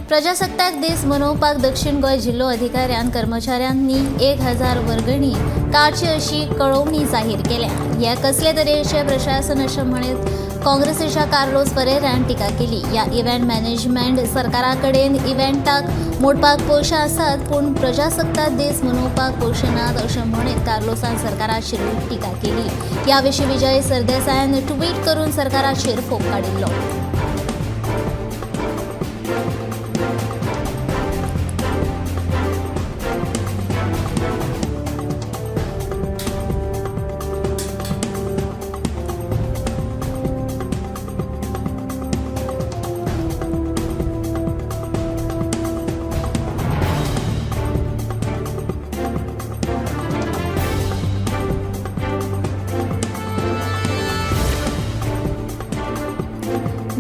प्रजासत्ताक दीस मनोवपाक दक्षिण गोंय जिल्लो अधिकाऱ्यान कर्मचाऱ्यांनी 1000 वर्गणी काडची अशी कळोवणी जाहीर केल्या। ह्या कसले तरेचे प्रशासन अशें म्हणीत काँग्रेसीच्या कार्लोस परेरान टिका केली। ह्या इव्हेंट मॅनेजमेंट सरकारा कडेन इव्हेंटाक मोडपाक पयशे आसात पूण प्रजासत्ताक दीस मनोवपाक पयशे नात अशें म्हणीत कार्लोसान सरकाराचेर टिका केली। ह्या विशीं विजय सरदेसायान ट्वीट करून सरकाराचेर फोग काडिल्लो।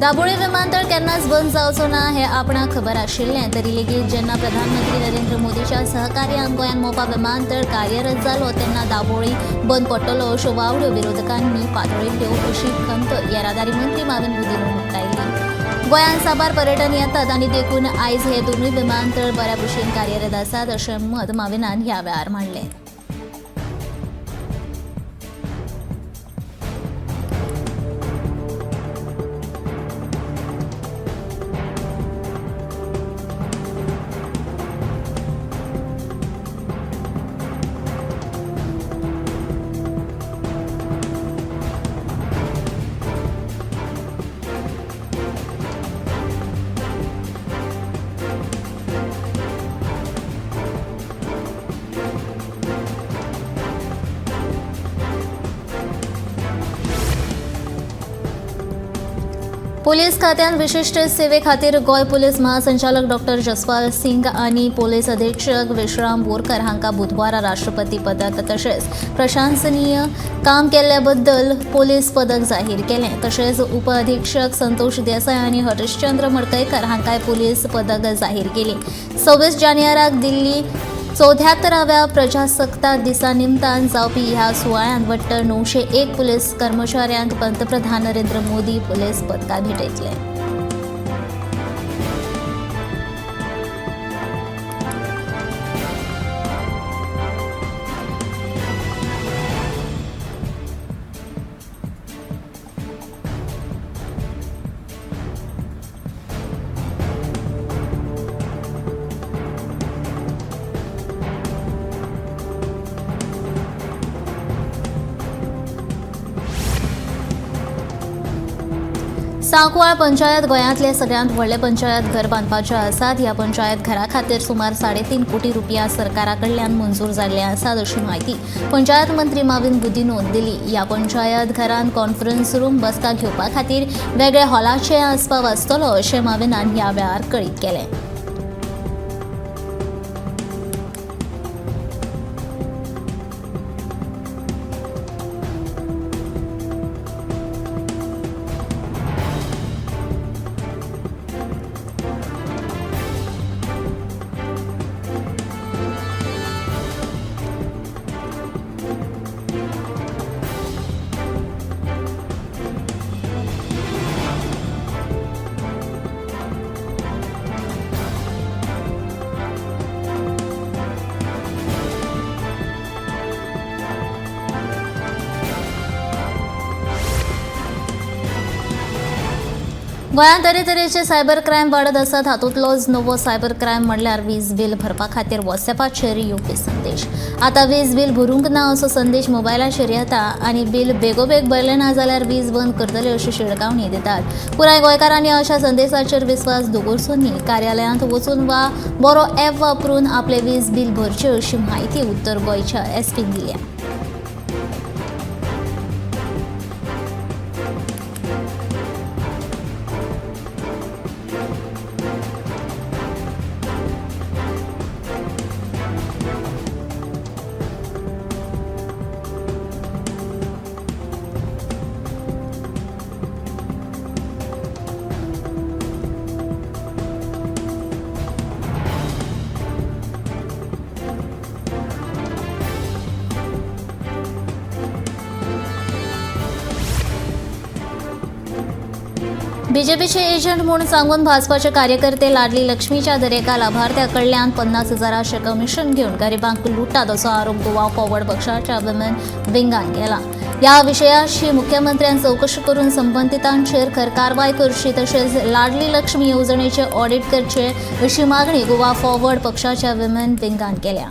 दाबोळी विमानतळ केन्नाच बंद जावचो ना हें आपणाक खबर आशिल्लें तरी लेगीत जेन्ना प्रधानमंत्री नरेंद्र मोदीच्या सहकार्यान गोंयांत मोपा विमानतळ कार्यरत जालो तेन्ना दाबोळी बंद पडटलो अश्यो वावड्यो विरोधकांनी पातळिल्ल्यो अशी खंत येरादारी मंत्री माविन गुदिन्हो उक्तायली। गोंयांत साबार पर्यटन येतात आनी देखून आयज हे दोनूय विमानतळ बऱ्या भशेन कार्यरत आसात अशें मत माविनान ह्या वेळार मांडलें। पुलीस खात्यान विशिश्ट सेवे खातीर गोंय पुलीस महासंचालक डॉक्टर जसपाल सिंग आनी पुलीस अधीक्षक विश्राम बोरकर हांकां बुधवारा राष्ट्रपती पदक तशेंच प्रशासनीय काम केल्ल्या बद्दल पुलीस पदक जाहीर केलें। तशेंच उप अधीक्षक संतोष देसाय आनी हरिश्चंद्र मडकयकर हांकांय पुलीस पदक जाहीर केली। 26 जानेवाराक दिल्ली 74व्या प्रजासत्ताक दिसा निमतान जावपी ह्या सुवाळ्यांत वट्ट 901 पुलीस कर्मचाऱ्यांक पंतप्रधान नरेंद्र मोदी पुलीस पदकां भेटयतले। सांकवाळ पंचायत गोंयांतले सगळ्यांत व्हडले पंचायत घर बांदपाचे आसात। ह्या पंचायत घरा खातीर सुमार 3.5 कोटी रुपया सरकारा कडल्यान मंजूर जाल्ले आसात अशी म्हायती पंचायत मंत्री माविन गुदिन्होन दिली। ह्या पंचायत घरांत कॉन्फरन्स रूम बसका घेवपा खातीर वेगळे हॉलाचे आस्पाव आसतलो अशें माविनान ह्या वेळार कळीत केलें। गोंयांत तरेतरेचे सायबर क्रायम वाडत आसात। हातूंतलोच नवो सायबर क्रायम म्हणल्यार वीज बील भरपा खातीर व्हॉट्सएपाचेर येवपी संदेश। आतां वीज बील भरूंक ना असो संदेश मोबायलाचेर येता आनी बील बेगोबेग भरलें ना जाल्यार वीज बंद करतले अशी शिडकावणी दितात। पुराय गोंयकारांनी अशा संदेशाचेर विस्वास दवरचो न्ही। कार्यालयांत वचून वा बरो ॲप वापरून आपलें वीज बील भरचें अशी म्हायती उत्तर गोंयच्या एसपीन दिल्या। बीजेपीचे एजंट म्हूण सांगून भाजपाचे कार्यकर्ते लाडली लक्ष्मीच्या दरेका लाभार्थ्या कडल्यान 50,000 कमिशन घेवन गरिबांक लुटात असो आरोप गोवा फॉरवर्ड पक्षाच्या विमेन विंगान केला. या विशयाशी मुख्यमंत्र्यान चवकशी करून संबंदितांचेर खर कारवाय करची तशेंच लाडली लक्ष्मी येवजणेचे ऑडिट करचे अशी मागणी गोवा फॉरवर्ड पक्षाच्या विमेन विंगान केल्या.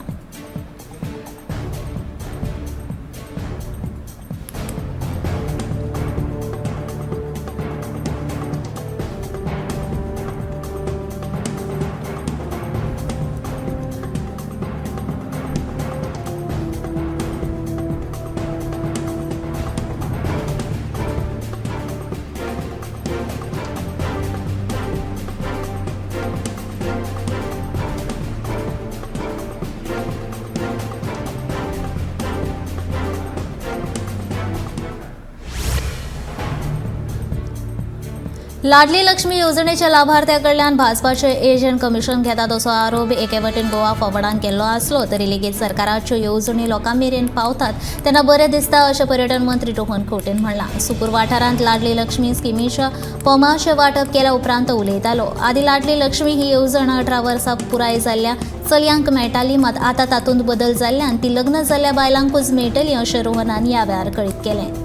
लाडली लक्ष्मी येवजणेच्या लाभार्थ्याकडल्यान भाजपाचे एजंट कमिशन घेतात असो आरोप एके वटेन गोवा फॉरवर्डान केल्लो आसलो तरी लेगीत सरकाराच्यो येवजणी लोकां मेरेन पावतात तेन्ना बरें दिसता अशें पर्यटन मंत्री रोहन खंवटेन म्हणलां. सुकूर वाठारांत लाडली लक्ष्मी स्किमीच्या फॉर्माचें वांटप केल्या उपरांत उलयतालो. आदीं लाडली लक्ष्मी ही येवजण 18 वर्सां पुराय जाल्ल्या चलयांक मेळटाली, मात आतां तातूंत बदल जाल्ल्यान ती लग्न जाल्ल्या बायलांकूच मेळटली अशें रोहनान ह्या वेळार कळीत केलें.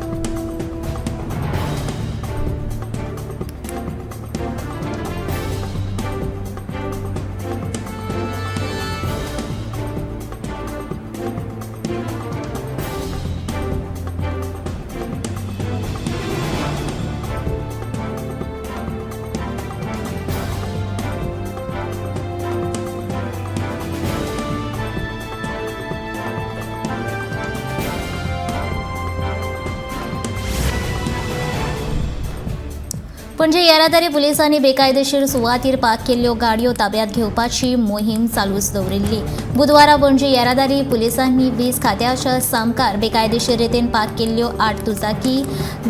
पणजे येरादारी पुलिसांनी बेकायदेशीर सुवातीर पार्क केल्ल्यो गाडयो ताब्यात घेवपाची मोहीम चालूच दवरिल्ली. बुधवारा पणजे येरादारी पुलिसांनी वीज खात्याच्या सामकार बेकायदेशीर रितीन पार्क केल्ल्यो 8 दुचाकी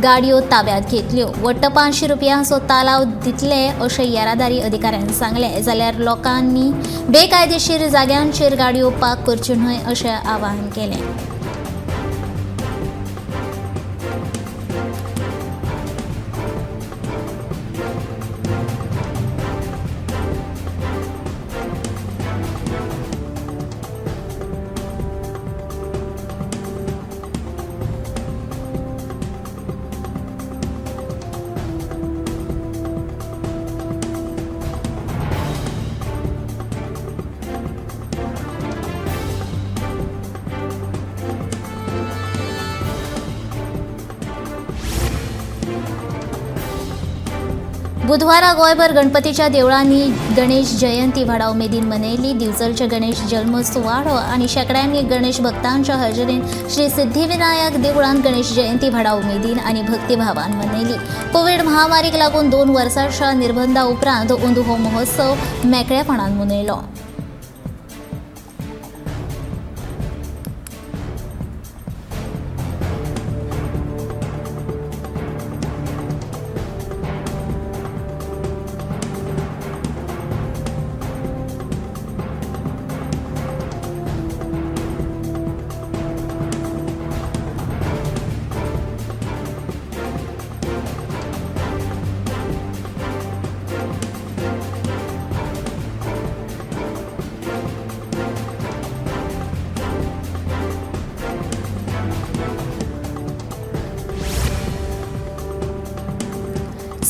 गाडयो ताब्यात घेतल्यो. वट्ट 500 रुपयांचो तालाव दितले अशें येरादारी अधिकाऱ्यांनी सांगलें. जाल्यार लोकांनी बेकायदेशीर जाग्यांचेर गाडयो पार्क करच्यो न्हय अशें आवाहन केलें. बुधवारा गोंयभर गणपतीच्या देवळांनी गणेश जयंती व्हडा उमेदीन मनयली. दिवचलचे गणेश जल्म सुवाळो आनी शेंकड्यांनी गणेश भक्तांच्या हजेरीन श्री सिद्धिविनायक देवळांत गणेश जयंती व्हडा उमेदीन आनी भक्तिभावान मनयली. कोवीड महामारीक लागून 2 वर्सांच्या निर्बंधा उपरांत अंदू हो महोत्सव मेकळेपणान मनयलो.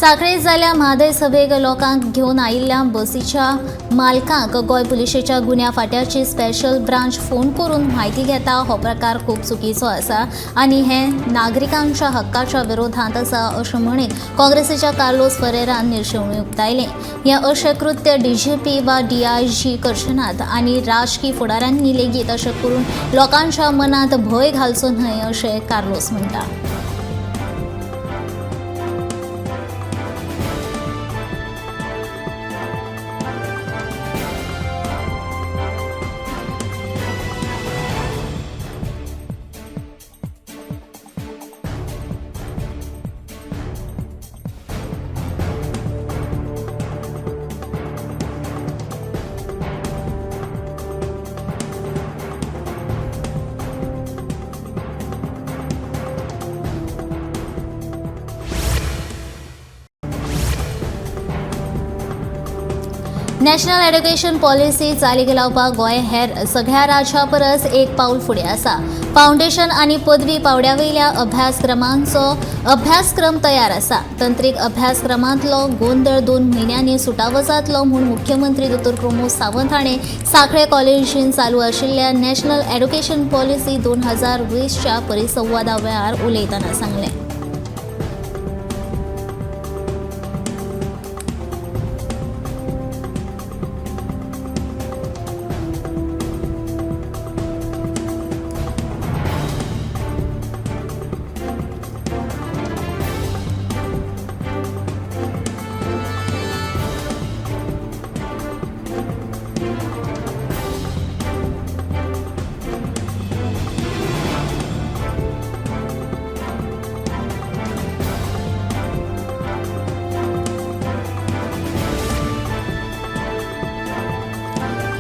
साखळे जाल्या म्हादय सभेक लोकांक घेवन आयिल्ल्या बसीच्या मालकांक गोंय पुलिशेच्या गुन्या फांट्याची स्पेशल ब्रांच फोन करून म्हायती घेता. हो प्रकार खूब चुकीचो आसा आनी हें नागरिकांच्या हक्काच्या विरोधांत आसा अशें म्हणीत काँग्रेसीच्या कार्लोस फरेरान निर्शेवणी उक्तायलें. हें अशें कृत्य डीजीपी वा डीआयजी करचे नात आनी राजकी फुडाऱ्यांनी लेगीत अशें करून लोकांच्या मनांत भंय घालचो न्हय अशें कार्लोस म्हणटा. नॅशनल एड्युकेशन पॉलिसी चालीक लावपाक गोंय हेर सगळ्या राज्यां परस एक पावल फुडें आसा. फावंडेशन आनी पदवी पावड्या वयल्या अभ्यासक्रमांचो अभ्यासक्रम तयार आसा. तंत्रीक अभ्यासक्रमांतलो गोंदळ 2 म्हयन्यांनी सुटावो जातलो म्हूण मुख्यमंत्री दोतोर प्रमोद सावंत हाणें सांखळे कॉलेजीन चालू आशिल्ल्या नॅशनल एड्युकेशन पॉलिसी 2020च्या परिसंवादा वेळार उलयतना सांगलें.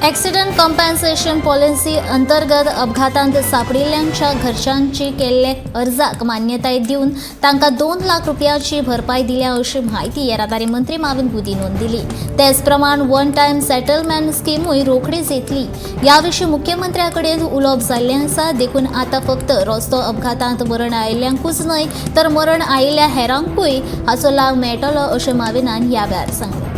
एक्सिडंट कॉम्पेन्सेशन पॉलिसी अंतर्गत अपघातांत सापडिल्ल्यांच्या घरच्यांची केल्ले अर्जाक मान्यताय दिवन तांकां 2 लाख रुपयांची भरपाय दिल्या अशी म्हायती येरादारी मंत्री माविन गुदिन्होन दिली. तेच प्रमाण वन टायम सेटलमेंट स्किमूय रोखडीच येतली. ह्या विशीं मुख्यमंत्र्या कडेन उलोवप जाल्लें आसा. देखून आतां फक्त रस्तो अपघातांत मरण आयिल्ल्यांकूच न्हय तर मरण आयिल्ल्या हेरांकूय हाचो लाव मेळटलो अशें माविनान ह्या वेळार सांगलें.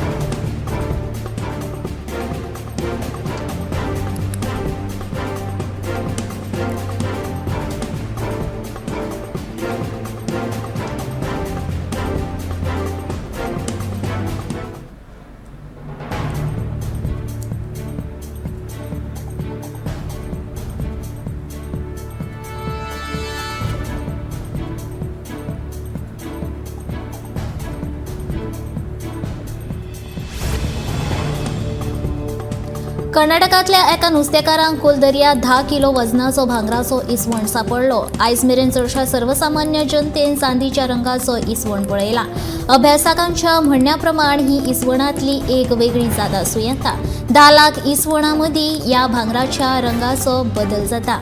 कर्नाटकांतल्या एका नुस्तेकारांक खोल दर्यांत 10 किलो वजनाचो भांगराचो इसवण सापडलो. आयज मेरेन चडशा सर्वसामान्य जनतेन चांदीच्या रंगाचो इसवण पळयला. अभ्यासकांच्या म्हणण्या प्रमाण ही इसवणांतली एक वेगळी जात आसूं येता. 10 लाख इसवणां मदीं ह्या भांगराच्या रंगाचो बदल जाता.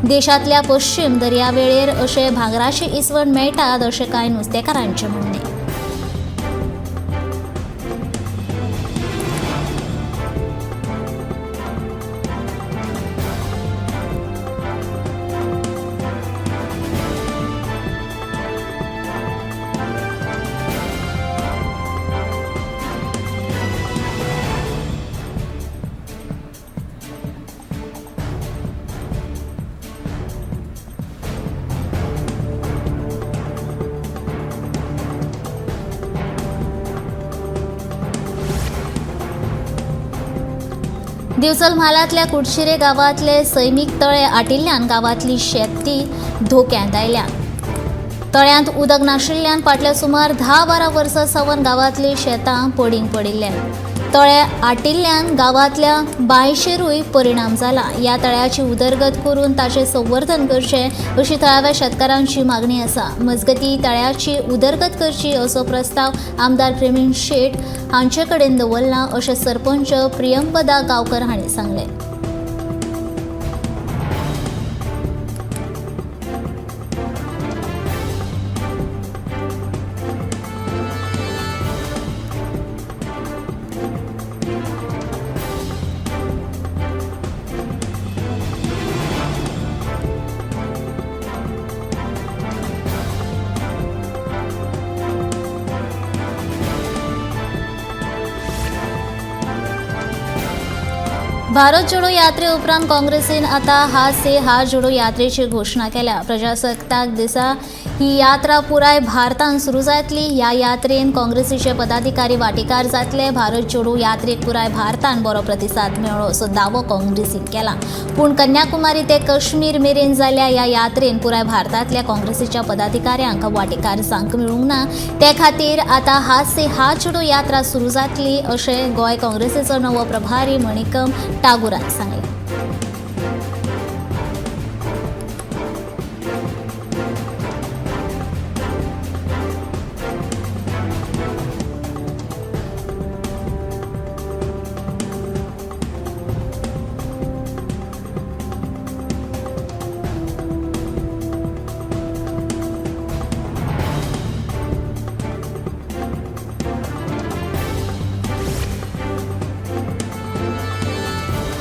देशांतल्या पश्चिम दर्यावेळेर अशे भांगराचे इसवण मेळटात अशें कांय नुस्तेकारांचें म्हणणें. दिवचल म्हालांतल्या कुडशिरे गांवांतले सैमीक तळे आटिल्ल्यान गांवांतली शेती धोक्यांत आयल्या. तळ्यांत उदक नाशिल्ल्यान फाटल्या सुमार 10-12 वर्सां सावन गांवांतली शेतां पडींग पडिल्ल्यान तळे आटिल्ल्यान गांवांतल्या बांयचेरूय परिणाम जाला. ह्या तळ्याची उदरगत करून ताचें संवर्धन करचें अशी थळाव्या शेतकारांची मागणी आसा. मजगतीं तळ्याची उदरगत करची असो प्रस्ताव आमदार प्रेमीण शेट हांचे कडेन दवरला अशें सरपंच प्रियंवदा गांवकर हांणी सांगलें. भारत जोडो यात्रे उपरांत काँग्रेसीन आतां हात से हात जोडो यात्रेची घोशणा केल्या. प्रजासत्ताक दिसा ही यात्रा पुराय भारतान सुरू जातली. ह्या यात्रेन काँग्रेसीचे पदाधिकारी वांटेकार जातले. भारत जोडो यात्रेक पुराय भारतान बरो प्रतिसाद मेळ्ळो असो दावो काँग्रेसीन केला. पूण कन्याकुमारी ते काश्मीर मेरेन जाल्ल्या ह्या यात्रेन पुराय भारतांतल्या काँग्रेसीच्या पदाधिकाऱ्यांक वांटेकार जावंक मेळूंक ना. ते खातीर आतां हात से हात जोडो यात्रा सुरू जातली अशें गोंय काँग्रेसीचो नवो प्रभारी मणिकम टागोरान सांगलें.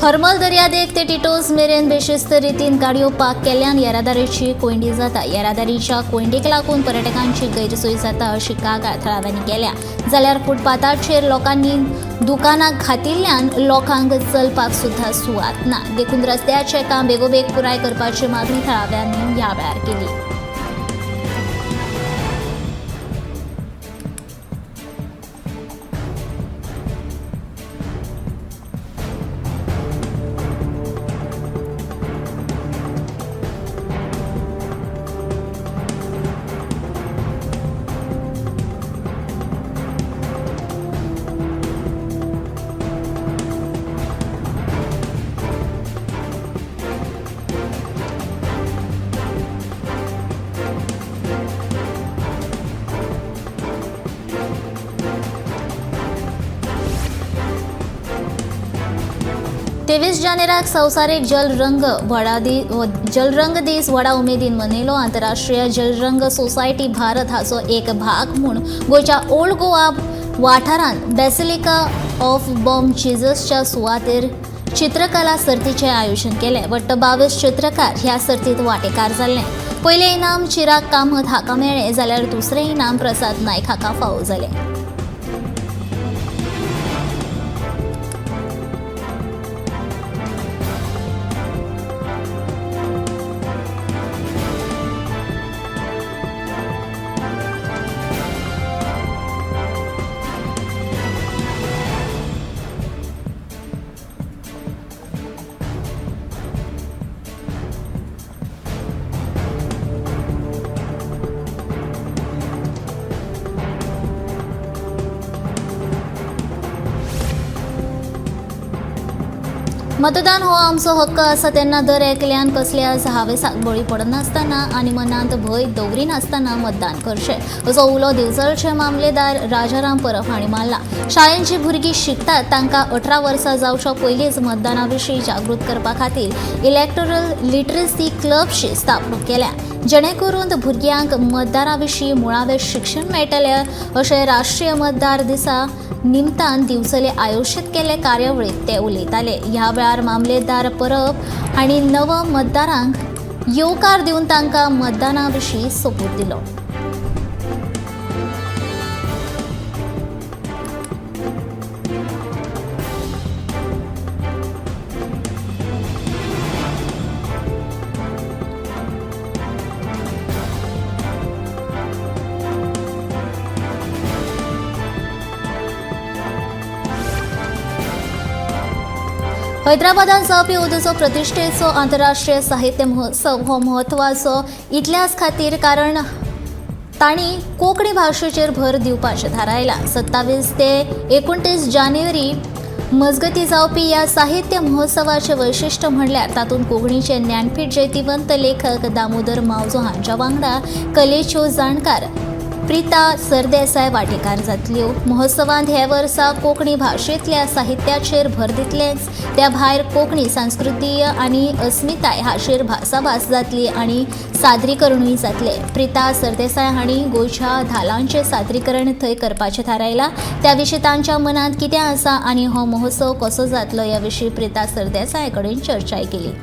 हरमल दर्यादेग ते टिटोज मेरेन बेशिस्त रितीन गाडयो पार्क केल्ल्यान येरादारीची कोंयडी जाता. येरादारीच्या कोंयडीक लागून पर्यटकांची गैरसोय जाता अशी कागाळ थळाव्यांनी केल्या. जाल्यार फुटपाथाचेर लोकांनी दुकानां घातिल्ल्यान लोकांक चलपाक सुद्दां सुवात ना. देखून रस्त्याचें काम बेगोबेग पुराय करपाची मागणी थळाव्यांनी ह्या वेळार केली. तेवीस जानेराक संवसारीक जलरंग जलरंग दीस व्हडा उमेदीन मनयलो. आंतरराष्ट्रीय जलरंग सोसायटी भारत हाचो एक भाग म्हूण गोंयच्या ओल्ड गोवा वाठारांत बेसिलिका ऑफ बॉम जिजसच्या सुवातेर चित्रकला सर्तीचें आयोजन केलें. वट्ट 22 चित्रकार ह्या सर्तींत वांटेकार जाल्ले. पयलें इनाम चिराग कामत हाका मेळ्ळें जाल्यार दुसरें इनाम प्रसाद नायक हाका फावो जालें. मतदान हो आमचो हक्क आसा तेन्ना दर एकल्यान कसल्याच हावेसाक बळी पडनासतना आनी मनांत भंय दवरिनासतना मतदान करचें असो उलो दिवचलचे मामलेदार राजाराम परब हांणी मारला. शाळेंत जी भुरगीं शिकतात तांकां 18 वर्सां जावच्या पयलींच मतदाना विशीं जागृत करपा खातीर इलेक्टोरल लिटरसी क्लबची स्थापणूक केल्या, जेणे करून भुरग्यांक मतदारा विशीं मुळावें शिक्षण मेळटलें अशें राष्ट्रीय मतदार दिसा निमतान दिवचले आयोजीत केल्ले कार्यावळींत ते उलयताले. ह्या वेळार मामलेदार परब हांणी नव मतदारांक येवकार दिवन तांकां मतदाना विशीं सोपूत दिलो. हैदराबादान जावपी अंदूचो प्रतिश्ठेचो आंतरराष्ट्रीय साहित्य महोत्सव हो म्हत्वाचो इतल्याच खातीर कारण तांणी कोंकणी भाशेचेर भर दिवपाचें थारायलां. 27 ते 29 जानेवारी मजगती जावपी ह्या साहित्य महोत्सवाचें वैशिश्ट्य म्हणल्यार तातूंत कोंकणीचे ज्ञानपीठ जैतिवंत लेखक दामोदर मावजो हांच्या वांगडा कलेच्यो जाणकार प्रिता सरदेसाय वांटेकार जातल्यो. महोत्सवांत हे वर्सा कोंकणी भाशेंतल्या साहित्याचेर भर दितलेच, त्या भायर कोंकणी सांस्कृतीय आनी अस्मिताय हाचेर भासाभास जातली आनी सादरीकरणूय जातलें. प्रिता सरदेसाय हांणी गोंयच्या धालांचें सादरीकरण थंय करपाचें थारायलां. त्या विशीं तांच्या मनांत कितें आसा आनी हो महोत्सव कसो जातलो ह्या विशीं प्रिता सरदेसाय कडेन चर्चाय केली.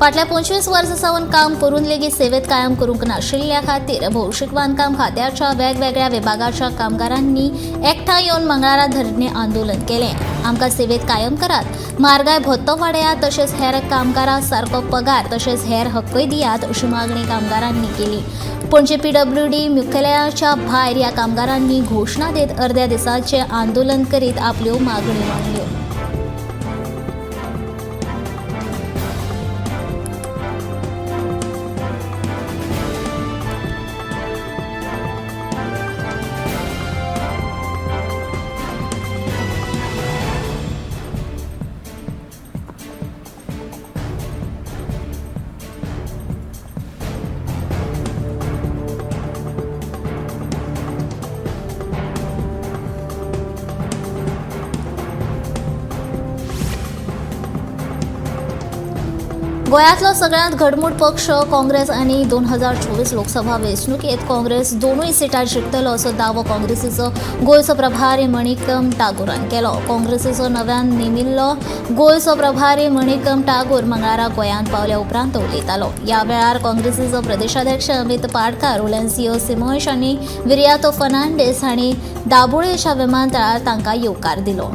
फाटल्या 25 वर्सां सावन काम करून लेगीत सेवेत कायम करूंक नाशिल्ल्या खातीर भौशीक बांदकाम खात्याच्या वेगवेगळ्या विभागाच्या कामगारांनी एकठांय येवन मंगळारा धरणे आंदोलन केलें. आमकां सेवेत कायम करात, म्हारगाय भत्तो वाडयात, तशेंच हेर कामगारां सारको पगार तशेंच हेर हक्कय दियात अशी मागणी कामगारांनी केली. पणजे पीडब्ल्यूडी मुख्यालयाच्या भायर ह्या कामगारांनी घोशणा दीत अर्द्या दिसाचें आंदोलन करीत आपल्यो मागण्यो मांडल्यो. गोंयांतलो सगळ्यांत घटमूट पक्ष काँग्रेस आनी 2024 लोकसभा वेंचणुकेंत काँग्रेस दोनूय सिटां जिखतलो असो दावो काँग्रेसीचो गोंयचो प्रभारी मणिकम टागोरान केलो. काँग्रेसीचो नव्यान नेमिल्लो गोंयचो प्रभारी मणिकम टागोर मंगळारा गोंयांत पावल्या उपरांत उलयतालो. ह्या वेळार काँग्रेसीचो प्रदेशाध्यक्ष अमित पाटकार, ओलेन्सियो सिमोयश आनी विरियातो फर्नांडीस हांणी दाबोळेच्या विमानतळार तांकां येवकार दिलो.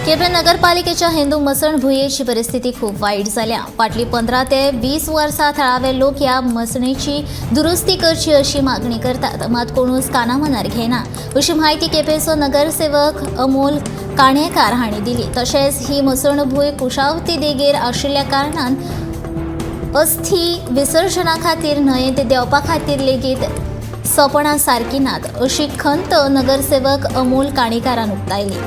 केपें नगरपालिकेच्या हिंदू मसण भुंयेची परिस्थिती खूब वायट जाल्या. फाटलीं 15 ते 20 वर्सां थळावे लोक ह्या मसणीची दुरुस्ती करची अशी मागणी करतात, मात कोणूच कानामनार घेना अशी म्हायती केपेंचो नगरसेवक अमोल काणेकार हांणी दिली. तशेंच ही मसणभूंय कुशावती देगेर आशिल्ल्या कारणान अस्थी विसर्जना खातीर न्हंयेंत देंवपा खातीर लेगीत सपणां सारकी नात अशी खंत नगरसेवक अमोल काणेकारान उक्तायली.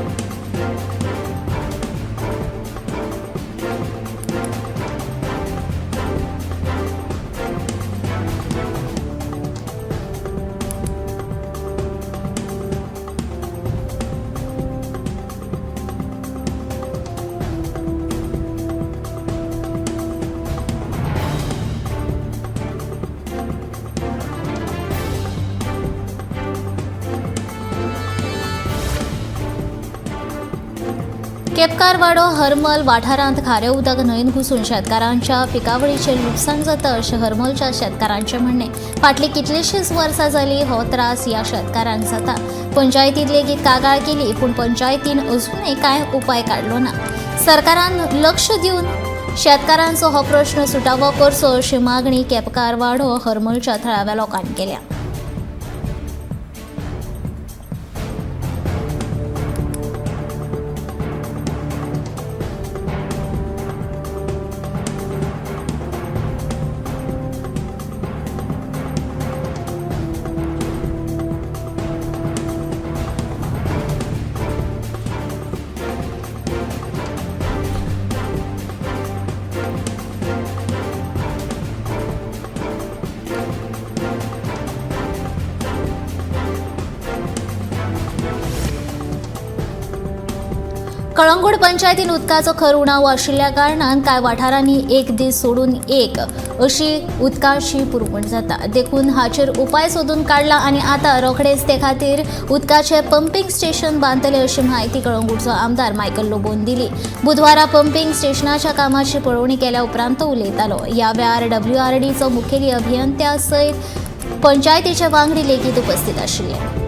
केपकारवाडो हरमल वाठारांत खारें उदक न्हंयेंत घुसून शेतकारांच्या पिकावळीचें लुकसाण जाता अशें हरमलच्या शेतकारांचें म्हणणें. फाटलीं कितलींशींच वर्सां जालीं हो त्रास ह्या शेतकारांक जाता. पंचायतींत लेगीत कागाळ केली, पूण पंचायतीन अजुनूय कांय उपाय काडलो ना. सरकारान लक्ष दिवन शेतकारांचो हो प्रश्न सुटावो करचो अशी मागणी केपकारवाडो हरमलच्या थळाव्या लोकांनी केल्या. कळंगूट पंचायतीन उदकाचो खर उणाव आशिल्ल्या कारणान कांय वाठारांनी एक दीस सोडून एक अशी उदकाची पुरवण जाता. देखून हाचेर उपाय सोदून काडला आनी आतां रोखडेच ते खातीर उदकाचें पंपींग स्टेशन बांदतले अशी म्हायती कळंगूटचो आमदार मायकल लोबोन दिली. बुधवारा पंपींग स्टेशनाच्या कामाची पळोवणी केल्या उपरांत तो उलयतालो. ह्या वेळार WRDचो मुखेली अभियंत्या सयत पंचायतीचे वांगडी लेगीत उपस्थित आशिल्ले.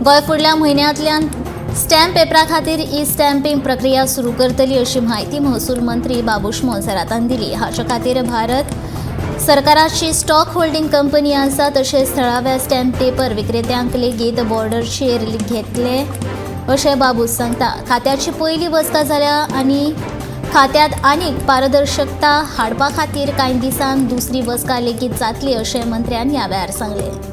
गोंय फुडल्या म्हयन्यांतल्यान स्टॅम्प पेपरा खातीर ई स्टॅम्पिंग प्रक्रिया सुरू करतली अशी म्हायती महसूल मंत्री बाबूश मोन्सेरातान दिली. हाचे खातीर भारत सरकाराची स्टॉक होल्डिंग कंपनी आसा, तशेंच थळाव्या स्टॅम्प पेपर विक्रेत्यांक लेगीत बॉर्डरचेर घेतले अशें बाबूश सांगता. खात्याची पयली बसका जाल्या आनी खात्यांत आनीक पारदर्शकता हाडपा खातीर कांय दिसांत दुसरी बसका लेगीत जातली अशें मंत्र्यान ह्या वेळार सांगलें.